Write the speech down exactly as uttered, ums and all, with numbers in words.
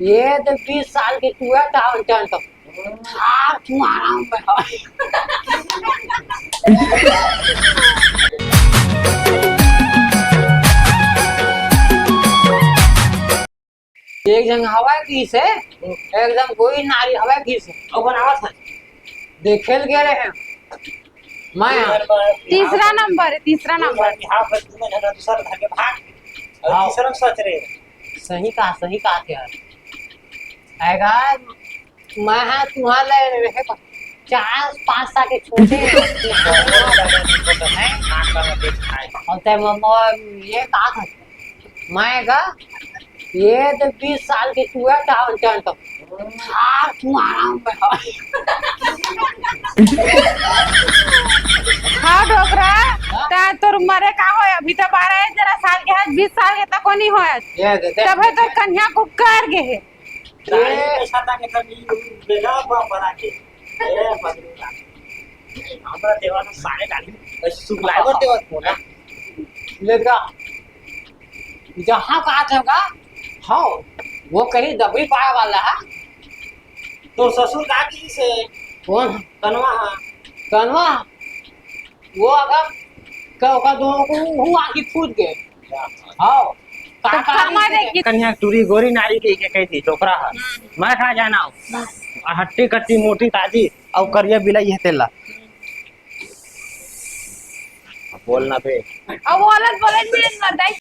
ये तो बीस साल के टूरा टाउन टन तो। हाँ, तुम्हारा मैं। एक जन हवा की से, एकदम कोई नारी हवा की से। ओकर आवाज है। देखे ल गे रहे हैं। मैं तीसरा नंबर है, तीसरा नंबर। हाँ, बस तुम ना दूसरा घर के भाग। और हाँ। तीसरा सोच रहे हैं। सही कहा, सही कहा यार। आएगा, मैं हाँ तुम्हारा ले रहे पर चार पाँच साल के छोटे हैं। और तय मम्मा ये कहा था? मैं का ये तो बीस साल के टूरा टाउन टन तो। हाँ, तुम्हारा मैं। हाँ, डोकरा, ता तोर मरे का होय? अभी तो बारह तेरह साल के है, बीस साल के तको नहीं होय। ये दे, दे। तभे तो कन्या को कर गे है। गाड़ी पैसा ताके कभी बेगा बा बना के। ए, बदलूंगा। हमरा देवा ना सारे गाड़ी, बस सुगलाए बर देवा मोटा। ले गा। जहाँ कहा जाएगा, हाँ, वो कहीं दबी पाए वाला है। तो ससुर का की से? कौन? कनवा, हाँ। कनवा? वो अगर क-, ओकर दोनों को, वो आखिर फूट गए। हाँ। तो का-, का कमा आखिर दे फूट गए? कन्या टूरी गोरी नारी के, के कही थी, डोकरा है। हम्म। मैं कहा जाना हूँ। हम्म। आ हट्टी कट्टी मोटी ताजी, और करिया बिलाई है तेला। बोलना बे। अब बोलत बोलत भी ना दाई